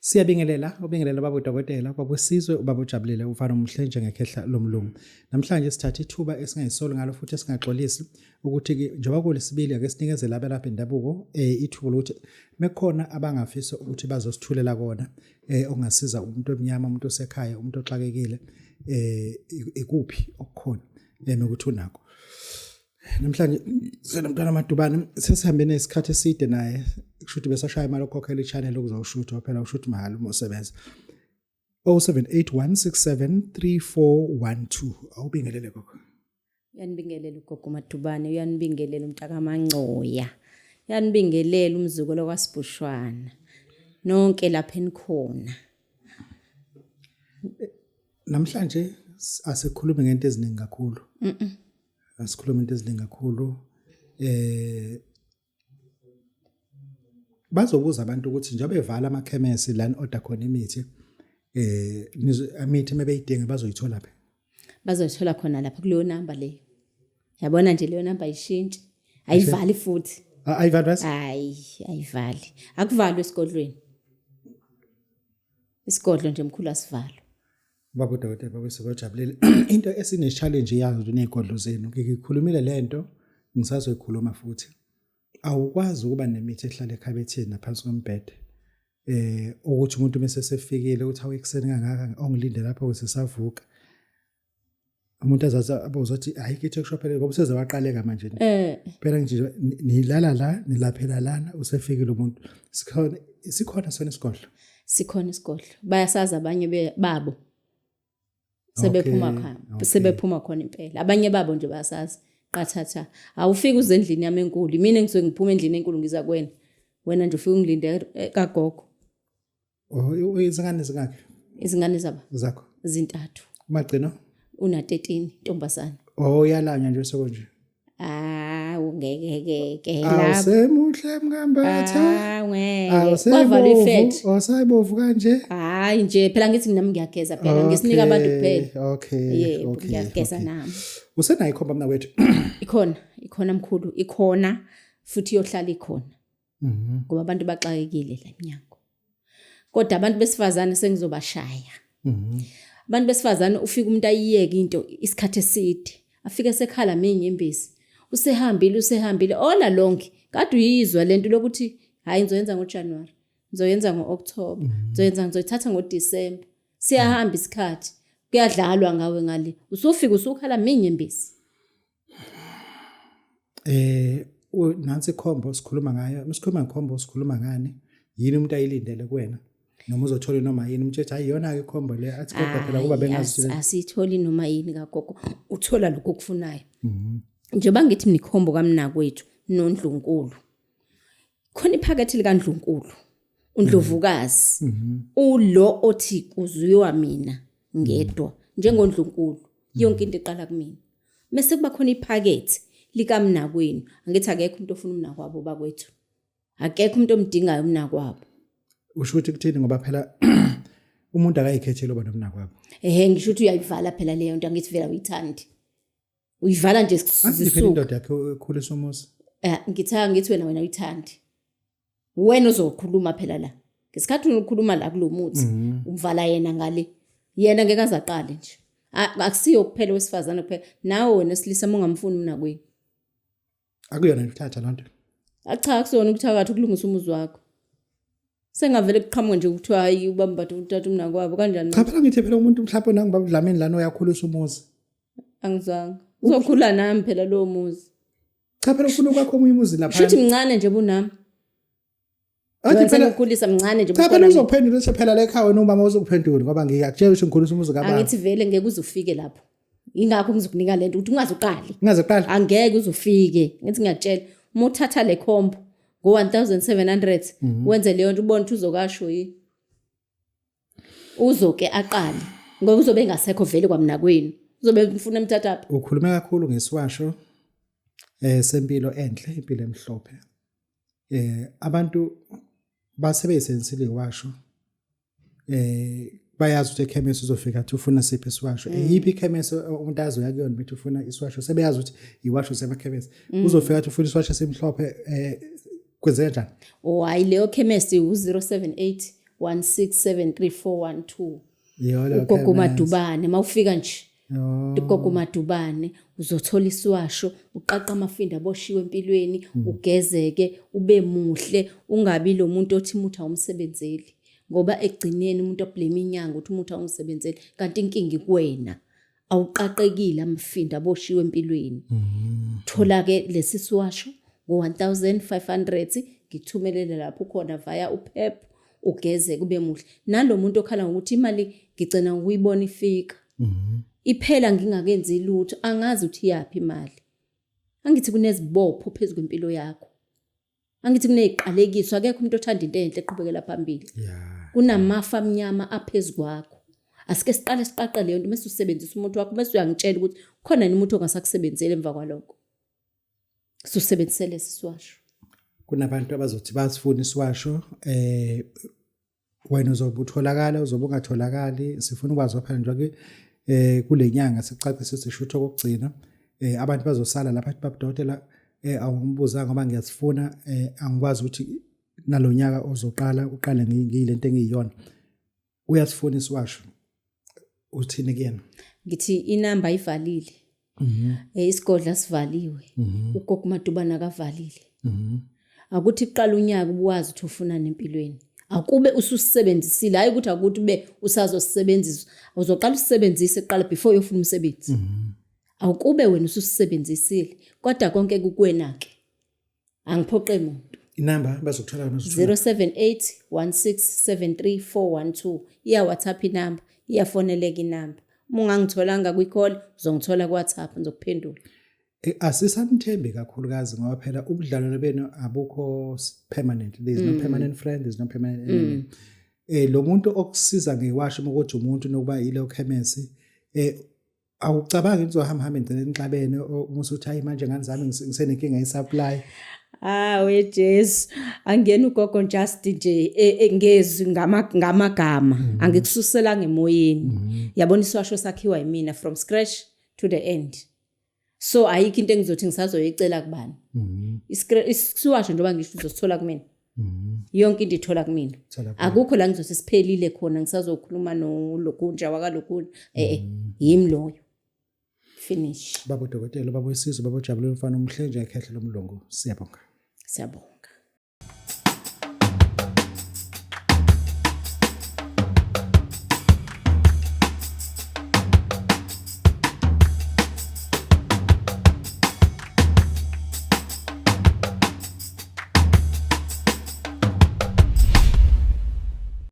Siyabingelela, ubingelela baba udokotela, baba uSizwe, ubaba ujabulile, umfana omuhle njengekhehla lomlungu. Namhlanje sithatha ithuba esingayisoli ngalo futhi esingaxolisi ukuthi-ke njengoba kulesibili ake sinikezele abelaphi bendabuko ithuba lokuthi mekhona abangafisa ukuthi bazosithulela kona okungasiza umuntu omnyama, umuntu osekhaya, umuntu oxakekile ikuphi okukhona nokuthi unakho. Namhlanje sinomntwana Madubane sesihambe nesikhathi eside naye kusho ukuthi besashaya imali okukhokhela i-channel okuzowushutha phela ushuthi mahhala uma usebenza. 0781673412 awubingelele gogo. Uyanibingelela ugogo Madubane, uyanibingelela umntakaMangcoya, uyanibingelela umzukulu kwaSibhushwana, nonke lapha enikhona. Namhlanje asikhulume ngento eziningi kakhulu. Asikhulume into eziningi kakhulu. Bazobuza abantu ukuthi njengoba evala amakhemesi la ni-order khona imithi imithi mebeyidinga bazoyithola phi? Bazoyithola khona lapha kuleyo namba leyo. Yabona nje leyo namba ayishintshi. Ayivali futhi. Ayivali bese? Hayi, ayivali. Akuvalwe esigodlweni. Isigodlo nje mkhulu asivalwa. Baba udokotela baba sibajabulile. Into esine challenge yazo nezigodlo zenu. Ngikhulumile lento ngisazoyikhuluma futhi. Awukwazi ukuba nemithi ehlala ekhabetheni naphansi kombhede. Ukuthi umuntu mase sefikile uthi awu ekuseni kangaka ongilinde lapho sisavuka. Umuntu azazi abuza ukuthi hayi kithi ekushophele ngoba useze waqaleka manje. Phela nje nilala la nilaphela lana usefikile umuntu. Sikhona sona isigodlo. Sikhona isigodlo. Bayasazi abanye babo. Sebephuma khona. Sebephuma khona impela. Abanye babo nje bayasazi. Qathatha. Awufiki uze endlini yami enkulu. Mina ngisuke ngiphuma endlini enkulu ngiza kuwena. Wena nje ufike ungilinde kagogo. Oh, izingane zingakhi? Izingane zaba? Zakho. Zintathu. Umagcino? Una 13 ntombazana. Oh, uyalanywa nje sekonje. Ah, ungeke ke ke lapho. Awusemuhle mkambatha. Ah, ngeke. Kwavalwa ifethu. Awusayibovu kanje. Hayi nje phela ngithi nami ngiyageza phela ngisinika abantu kuphela. Okay. Yebo, ngiyageza nami. Usenayo ikhomba mna wethu. Ikhona, ikhona mkhulu, ikhona futhi iyohlala ikhona. Ngoba abantu baxakekile la eminyango. Kodwa abantu besifazane sengizobashaya. Abantu besifazane ufika umuntu ayiyeke into isikhathi eside. Afike sekhala menyembezi. Usehambile usehambile all along. Kade uyizwa lento lokuthi hayi ngizoyenza ngoJanuary, ngizoyenza ngoOctober, ngizoyenza ngizoyithatha ngoDecember. Siyahamba isikhathi. Kuyadlalwa ngawe ngale. Usufika usukhala menyembezi. Nansi ikhombo sikhuluma ngayo. Masikhuluma ngekhombo sikhuluma ngani? Yini umuntu ayilindele kuwena? Noma uzothola noma yini umtshethi hayi iyona ke ikhombo le athi kodwa phela kuba bengazi asitholi noma yini kagogo uthola lokho okufunayo. Njengoba ngithi mina ikhombo kamnakwethu noNdlunkulu. Khona iphakathi likaNdlunkulu. uNdlovukazi ulo othi kuzwiwa mina ngedwa njengoNdlunkulu yonke into iqala kumina. Mese kuba khona iphakethe likamnakwenu. Angithi akekho umuntu ofuna umnakwabo bakwethu. Akekho umuntu omdingayo umnakwabo. Usho ukuthi kuthini ngoba phela umuntu akayikhetheli oba nomnakwabo. Ehhe ngisho ukuthi uyayivala phela leyo nto angithi vela uyithandi. Uyivala nje zisuka. Indoda yakhe ekhulisa umuzi. Ngithi ngithi wena uyithandi. Wena uzokhuluma phela la. Ngesikhathi ukhuluma la kulomuthi umvala yena ngale. Yena ngeke azaqale nje. Akusiyo kuphela wesifazane kuphela. Nawe wena esilisa uma ungamfuni umnakwenu. Akuyona ukuthatha lonto. Cha akusona ukuthakatha ukulungisa umuzi wakho. Sengavele kuqhamuka nje ukuthiwa hayi ubamba uthatha umnakwabo kanjani? Cha phela ngithi phela umuntu mhlawumbe nangibaba Dlamini lana uyakhulisa umuzi. Angizwanga. Uzokhula nami phela lowo muzi. Cha phela ufuna ukwakha omunye umuzi lapha. Shuthi mncane nje bunami. Athi phela ukhulisa mncane nje. Cha phela uzophendula uthi phela le khaya wena umama uzokuphendula ngoba ngiyakutshela ukuthi ngikhulisa umuzi kababa. Angithi vele ngeke uze ufike lapho. Ingakho ngizokunika lento ukuthi ungaze uqale. Ungaze uqale. Angeke uze ufike. Ngithi ngiyakutshela uma uthatha le combo ngo 1700 wenze leyo nto ubone ukuthi uzokasho yini. Uzoke aqale ngoba uzobe engasekho vele kwamnakwenu. Uzobe ufuna emthathaphi. Ukhulume kakhulu ngesiwasho sempilo enhle, impilo emhlophe. Abantu basebeyisebenzisile iwasho bayazi ukuthi ekhemesi uzofika athi ufuna siphi isiwasho. Eyiphi ikhemesi umuntu azoya kuyona bethi ufuna isiwasho, sebeyazi ukuthi iwasho semakhemesi. Uzofika athi ufuna isiwasho esimhlophe kwenzeka njani? Oh hayi leyo khemesi u-078 1673412. Yolo Ugogo Madubane mawufika nje. Oh. Ugogo Madubane uzothola isiwasho, uqaqa amafinda aboshiwe empilweni, ugezeke, ube muhle, ungabi lo muntu othi umuthi awumsebenzeli. Ngoba ekugcineni umuntu oblame inyanga uthi umuthi awungisebenzeli kanti inkinga ikuwena. Awuqaqekile amafinda aboshiwe empilweni. Thola ke lesi siwasho ngo-1500 ngikuthumelele lapho ukhona via uPep ugeze kube muhle. Nalo muntu okhala ngokuthi imali ngigcina ngokuyibona ifika. Iphela ngingakenzi lutho, angazi ukuthi iyaphi imali. Angithi kunezibopho phezu kwempilo yakho. Angithi kuneziqalekiso, akekho umuntu othanda into enhle eqhubekela phambili. Kunamafa amnyama aphezu kwakho. Asike siqale siqaqe leyo nto mase usebenzisa umuntu wakho bese uyangitshela ukuthi khona yini umuntu ongasakusebenzeli emva kwalokho. Susebenzisele sisiwasho. Kunabantu abazothi basifuna isiwasho wena uzobe utholakala uzobe ungatholakali, sifuna ukwazi phela nje ke kulenyanga sicacise sishutho kokugcina abantu bazosala lapha athi babudokotela awungibuzanga ngoba ngiyasifuna angikwazi ukuthi nalonyaka ozoqala uqale ngiyilento engiyiyona. Uyasifuna isiwasho, uthini kuyena? Ngithi inamba ivalile. Isigodla sivaliwe. Ugogo Madubane akavalile. Akuthi kuqala unyaka ubuwazi ukuthi ufunani empilweni. Akube ususebenzisile, hayi ukuthi akuthi ube usazosebenzisa. Uzoqala usebenzise kuqala before uyofuna umsebenzi. Awukube wena ususebenzisile, kodwa konke kukuwena ke. Angiphoqe muntu. Inamba bazokuthola bazokuthola 078 1673412. Iya WhatsApp inamba, iyafoneleka inamba. Uma ungangitholanga kwi-call uzongithola ku WhatsApp ngizokuphendula. Asisamthembi kakhulukazi ngoba phela ubudlelwano benu abukho permanent. There is no permanent friend, there is no permanent enemy. Lo muntu okusiza ngewasho ukuthi umuntu nokuba yilo khemesi awucabangi ukuthi uzohamba hambe ngcine nixabene uma usuthi hayi manje ngani zami ngisenenkinga ye-supply. Ah we Jesu, angena ugogo just nje ngezwi ngamagama, angikususela ngemoyeni. Yabona isiwasho sakhiwa yimina from scratch to the end. So ayikho into engizothi ngisazoyicela kubani. Isiwasho njengoba ngisho uzosithola kumina. Yonke into ithola kumina. Akukho la ngizothi siphelile khona ngisazokhuluma nolokunja wakalokunja. Yimi loyo. Finish. Baba udokotela, baba wesizwe, baba ujabulile umfana omuhle nje ekhehle lomlungu. Siyabonga. Siyabonga.